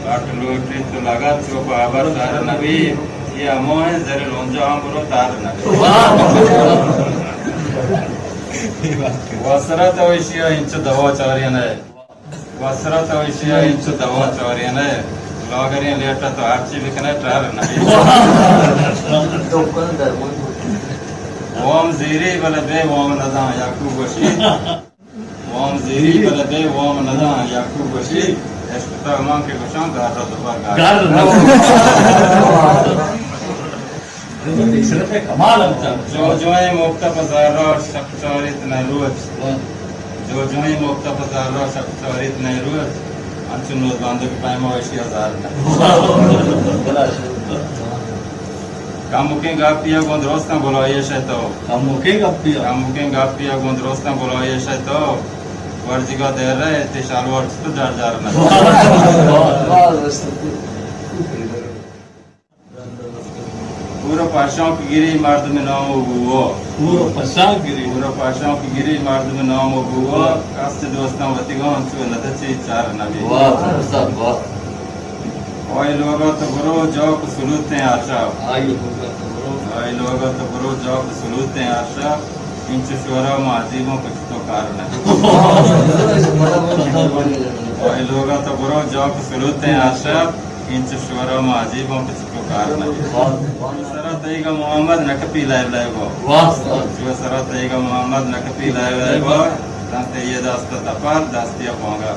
اٹ لوٹی تو لگا چو بابا سر نبی، یہ ہمو ہیں زر لونجا ہم برو تار نبی۔ وسرا تو ایشی انچو دوا چاری نہ۔ وسرا تو ایشی ءَ انچو دوا چارین ئے، لاگریں لیٹ ءَ تو ہرچی بکن ئے ٹر نہ بیت۔ وام زیری بلے بے وام نداں، یعقوب گوشی۔ وام زیری بلے بے وام نداں، یعقوب گوشی۔ عشق ترمان کہ گوشاں، گار را دوبر گار۔ گار را۔ صرف کمال ہم چاہتے۔ جو جوئیں موقع پہ زارا شپ چاریت نہ روچ۔ جو جوئیں موقع پہ زارا شپ چاریت نہ روچ۔ انچو نوز باندو کہ پیما ایشی ہزار نہ۔ کمکیں گپی ءَ گوں درستاں بلائیش ئے تو۔ کمکیں گپی ءَ۔ کمکیں گپی ءَ گوں درستاں بلائیش ئے تو۔ ورجیگا دیر رہے، تے شالوار چتو جار جار نہ۔ پورا پاشاں کہ گری مردم نام و بوا۔ پورا پاشاں گری۔ پورا پاشاں کہ گری مردم نام و بوا۔ کس دوستاں وتیگاں چو ندچی چار نبی۔ واہ، استاد، واہ۔ آئی لوگا تو برو جاک سلوتیں آشا۔ آئی لوگا تو برو۔ آئی لوگا تو برو جاک سلوتیں آشا۔ انچو شورا ما عجیبوں کچھ تو کار نہ۔ آئی لوگا تو برو جاک سلوتیں آشا۔ انچو شورا ما عجیبوں کچھ تو کار نہ۔ سرا تئیگا محمد نہ کپی لائیو لائیو۔ واہ۔ جو سرا تئیگا محمد نہ کپی لائیو لائیو۔ دنت یہ دست تپال دستی پانگا۔